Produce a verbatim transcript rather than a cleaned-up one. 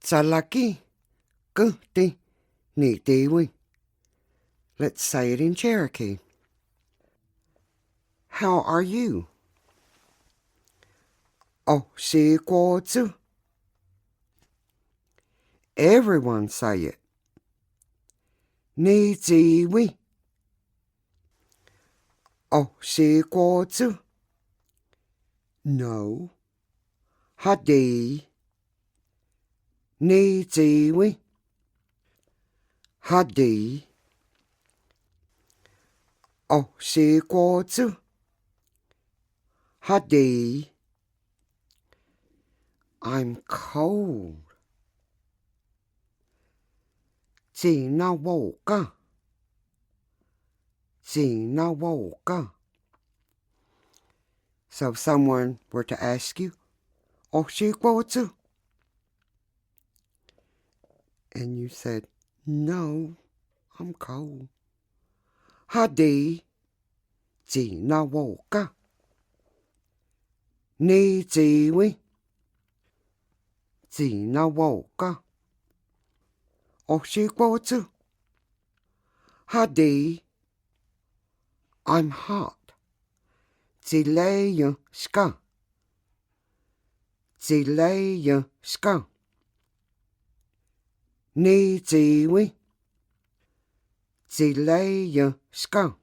Tsalaki, künhti, nitiwi. Let's say it in Cherokee. How are you? Oh sikwotsü. Everyone say it. Nitiwi. Oh sikwotsü. No. Hadi. Nitiwi. Hadi. Oh sikwotsü. Hadi. I'm cold. Tsinawoka. Tsinawoka. So if someone were to ask you, "Oh sikwotsü?" And you said, "No, I'm cold." Hadi. Tsinawoka. Nitiwi. Tsinawoka. Oh sikwotsü? Hadi. I'm hot. Tsileyinska. Tsileyinska. Nitiwi. Tsileyinska.